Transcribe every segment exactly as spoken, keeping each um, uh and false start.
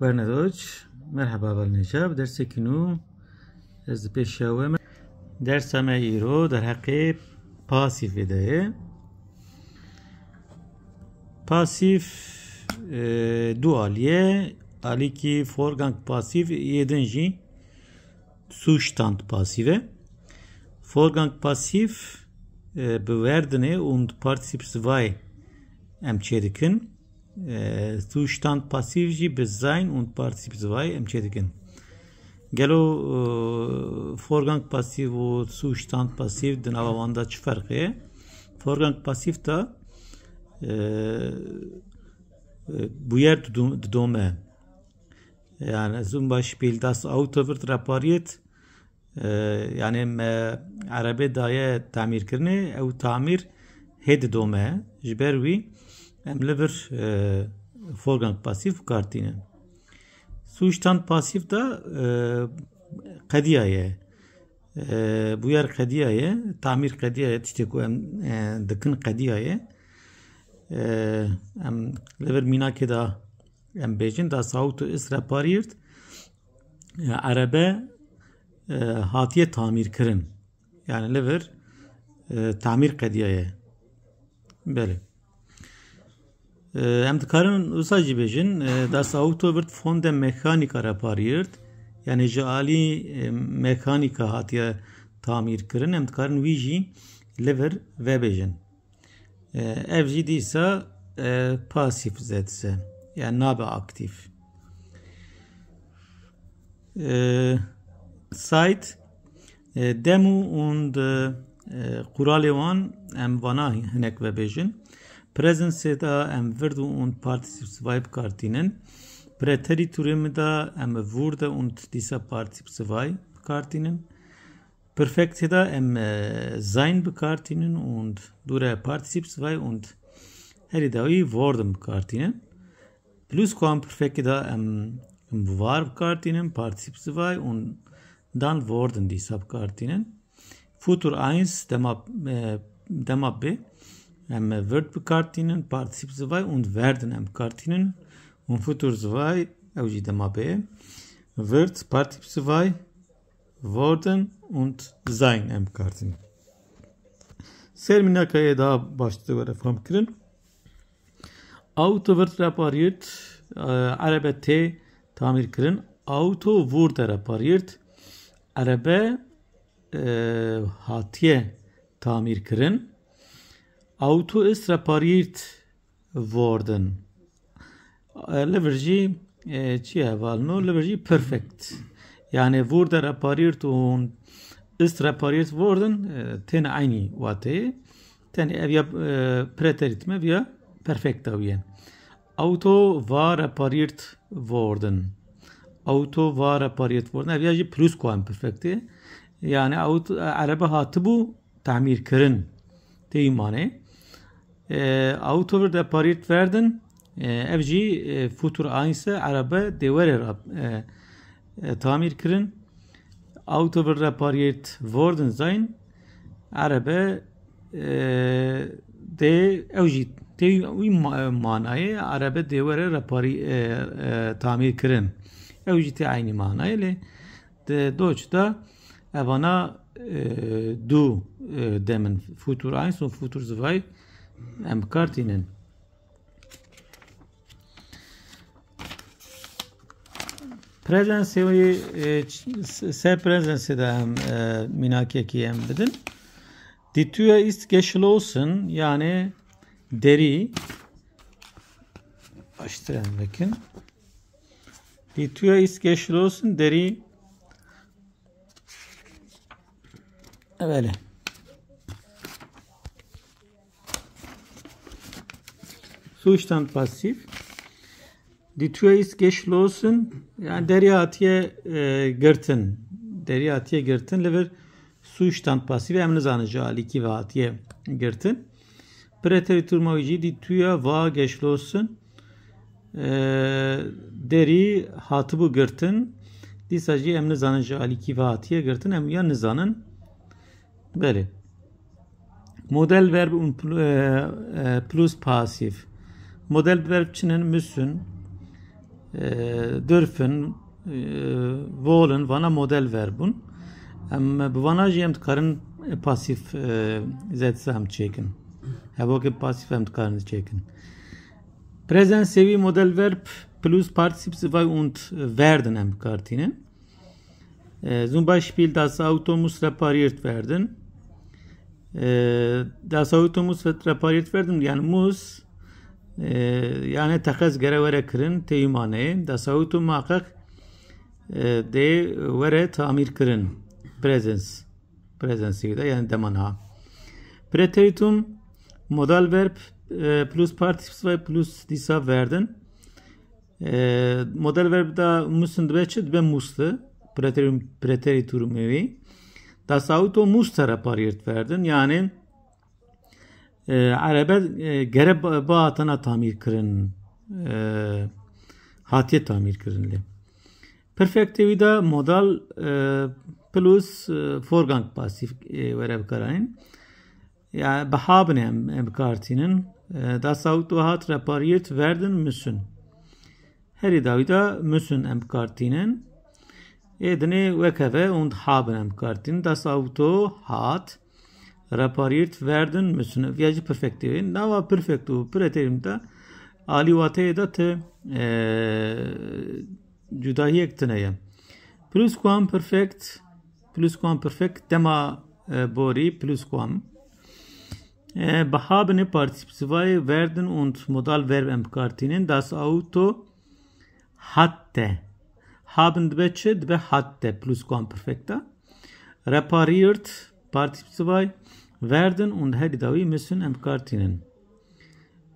Bernedoç, merheba belnêşa, bi dersekî nû ez di pêşiya we me. Dersa me îro derheqê pasîfê de ye. Pasîf, e, du alî ye. Alîkî Vorgang pasîf, yê din jî Zustand pasîf e. Vorgang pasîf, e, bi werdinê û Partizip zwei em çêdikin. E, Zustand pasîf jî bi sein û Partizip zwei em çêdikin. Gelo, e, Vorgang pasîf û Zustand pasîf di nava wan de çi ferqê ye? Vorgang pasîf de, e, e, bûyer didome. Yani, zum Beispiel, das Auto wird repariert. E, yani, me erebe daye tamîrkirinê, ew tamîr hê didome. Ji ber wî em li vir, e, Vorgang pasîf bi kar tînin. Zustand pasîf de, e, qediya ye. E, bûyer qediya ye, tamîr qediya ye, tiştê ku em, e, dikin qediya ye. E, em li vir mînakê de em bêjin, das Auto ist repariert. E, erebe, e, hatiye tamîrkirin. Yani li vir, e, tamîr qediyaye. Belê. E, em dikarin wisa jî bêjin, e, das Auto wird von dem Mechaniker repariert. Yani ji alî, e, mekanîka hatiye tamîrkirin. Em dikarin wî jî li vir vebêjin. E, ev jî dîsa, e, pasîf Sätz e, yani nabe aktîf. E, Zeit, e, dem û und, e, e, quralê wan em vana hinek vebêjin. Präsensê de em wird û und Partizip zwei bi kar tînin. Präteritum de em wurde und dîsa Partizip zwei bi kar tînin. Perfektê de em, e, sein bi kar tînin und dûre Partizip zwei und herî dawî worden bi kar tînin. Plusquamperfekt de em, em war bi kar tînin, Partizip zwei und dann worden dîsa bi kar tînin. Futur eins dema, e, dema bê em wird bi kar tînin, Partizip zwei und werden em bi kar tînin. Und Futur zwei ew jî dema bê wird Partizip zwei worden und sein em bi kar tînin. Ser mînakê daha baştir were fehmkirin. Auto wird repariert, e, erebe tê tamîrkirin. Auto wurde repariert, erebe, e, hatiye tamîrkirin. Auto ist repariert worden. E, li vir jî, e, çi ye hevalno? Li vir jî perfekt. Yani wurde repariert und ist repariert worden, e, tên eynî wateyê. Tenê ev ya, e, Präteritum e, ev ya perfekta wî ye. Auto war repariert worden. Auto war repariert worden. Ev ya jî Plusquamperfekt e. Yani auto, e, erebe hatibû tamîrkirin. Tê wî manê. E, Auto wird repariert werden. E, ev jî, e, Futur eins e, erebe dê were rap-, e, e, tamîr kirin. Auto wird repariert worden sein. Erebe, e, dê, ew jî tê wî ma-, manayê, erebe dê were repari-, e, e, tamîr kirin. Ew jî tê eynî manayê lê di Deutsch de evana, e, du, e, dem in, Futur eins û Futur zwei em bi kar tînin. Präsensê wî, e, ç-, s-, ser Präsensê de em, e, mînakekî em bidin. Die Tür ist geschlossen, yani derî, baştir em bikin. Die Tür ist geschlossen, derî, belê. Zustand pasîf. Die Tür ist geschlossen. Yani derî hatiye, e, girtin. Derî hatiye girtin. Li vir Zustand pasîf em nizanin ji alî kî ve hatiye girtin. Präteritum wî jî die Tür war geschlossen. E, derî hatibû girtin. Dîsa jî em nizanin ji alî kî ve hatiye girtin. Em ya nizanin. Belê. Modalverb und pl-, e, e, Pluspassiv. Modalverb çi ne? Müssen. E, dürfen, e, wollen, vana model verb bûn. Em bi vana jî em dikarin pasîf, e, zêdisa em çêkin. Hevokê pasîf em dikarin çêkin. Präsens sowie model verb plus Partizip zwei und werden em bi kar tînin. Äh, zum Beispiel, das Auto muss repariert werden. Äh, das Auto muss repariert werden, yani muss, äh, yani teqez gere were kirin, teyumane. Das Auto muhakkak, äh, dê were tamir kirin. Präsens. Präsens de, yani dema niha. Präteritum, modal verb, äh, plus Partizip zwei plus dîsa werden. Ee, modal verb da müssen dibe çi? Dibe musste. Präteritum, Präteritum wî. Das Auto musste repariert werden. Yani, e, erebe, e, gere ba-, bihatana tamir kirin. E, hatiye tamir kirin lê. Perfektê wî da modal, e, plus, e, Vorgang pasîf, e, were bikaranîn. Yani, bi haben em, em bi kar tînin. E, das Auto hat repariert werden müssen. Herî dawî de müssen em bi kar tînin. Ê dinê wek hev e und haben em bi kar tînin. Das Auto hat repariert werden müssen. Viya jî perfektê wê. Nava perfekt û präteritum de alî wateyê de ti, e, cudahiyek tune ye. Plusquamperfekt, Plusquamperfekt dema, e, borî, Plusquam. E, bi haben Partizip zwei werden und modal verb em bi kar tînin. Das Auto hatte. Haben dibe çi? Dibe hatte, Plusquamperfekta. Repariert, Partizip zwei, werden und herî dawî müssen em bi kar tînin.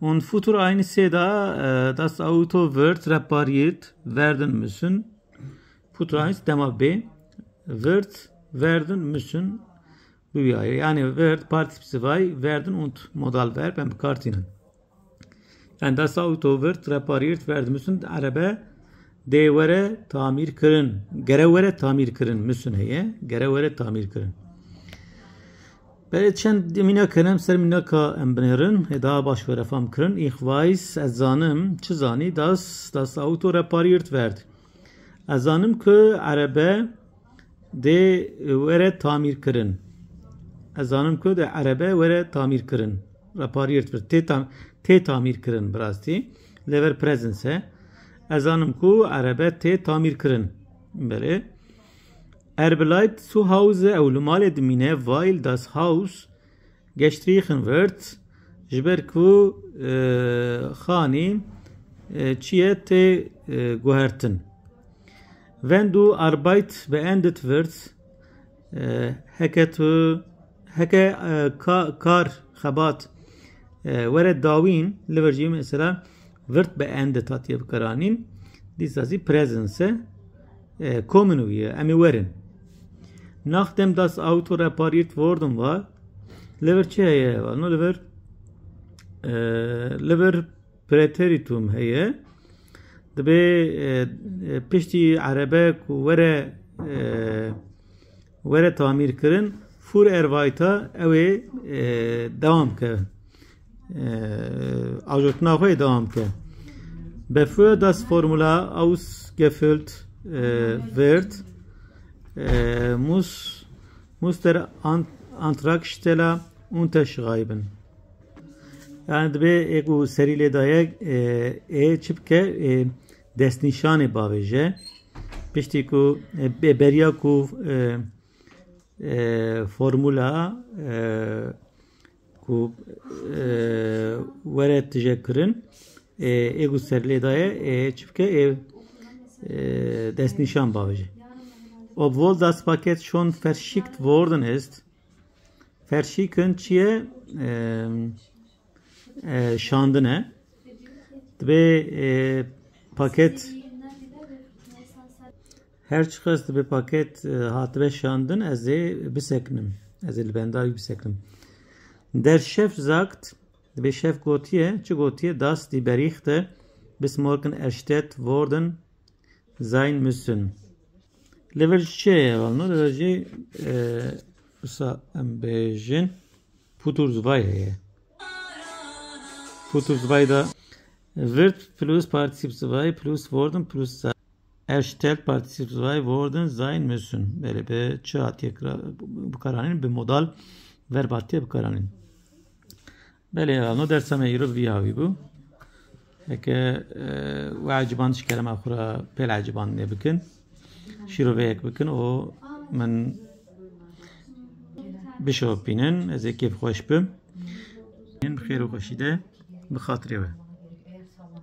Und Futur eins sê da, äh, das Auto wird repariert werden müssen. Futur eins dema bê. Wird werden müssen. Bu bir ayrı. Yani wird Partizip zwei werden und modal verb em bi kar tînin. Yani das Auto wird repariert werden müssen. Erebe dê were tamir kirin. Gere were tamir kirin müssen heye. Gere were tamir kirin. Belê çend mînak hene, em ser mînaka em binêrin, ê daha baş were fam kirin. Ich weiß, ez zanim, çi zanî, dass das Auto repariert wird. Ez zanim ku erebe dê were tamîr kirin. Ez zanim ku dê erebe were tamîr kirin. Repariert wird. Tê tam-, tê tamîr kirin bi rastî. Lê ver presens e. Ez zanim ku erebe tê tamîr kirin. Belê. Er bleibt zu Hause, ew li malê dimîne, weil das Haus gestrichen wird, ji ber ku, e, xanî, e, çi ye tê, e, guhertin. Wenn du Arbeit beendet wird, e, heke tu, heke, e, ka-, kar, xebat, e, were dawîn, li vir jî mesela, wird beendet hatiye bikaranîn, dîsa zî presens e, e, kommen wir, em ê werin. Nachdem das Auto repariert worden war, li vir çi heye? Li vir, e, li vir Präteritum heye. Dibê, e, e, piştî erebe ku were, e, were tamîr kirin, fuhr er weiter, ew ê, e, dewam ke. E, ajotina xwe dewam ke. Bevor das Formular ausgefüllt, e, wird, e, muss, muss der An-, Antragsteller unterschreiben. Yani dibê ê ku serî lê daye, e, ê çi bike, e, destnîşanê bavêje. Piştî ku, e, be-, beriya ku, e, e, formula, e, ku, e, were tije kirin, e, ê ku serî lê daye, e, çi bike, e, e, destnîşan bavêje. Obwohl das Paket schon verschickt worden ist, Verschicken çi ye? E, e, şandin e. Dibê, e, paket, her çiqas dibê paket, e, hatibe şandin, ez ê biseknim. Ez ê li benda wî biseknim. Der Chef sagt, dibê şef gotiye, çi gotiye? Dass die Berichte bis morgen erstellt worden sein müssen. Li vir çi ye, wano? Li vir jî, e, wisa em bêjin, Futur zwei heye. Futur zwei da Wird plus Partizip zwei plus worden plus sei. Erstellt Partizip zwei worden sein müssen. Belê, bi çi hatiye kira-, bikaranîn? Bi modal verb hatiye bikaranîn. Belê, no dersa me îro vî hawî bû. Heke, e, we eciband ji kerema xwe re pêl ecibandinê bikin. Şîroveyek bikin û min bişopînin. Ez ê kêfxweş bim. Bi xêr û xweşî de, bi xatirê we.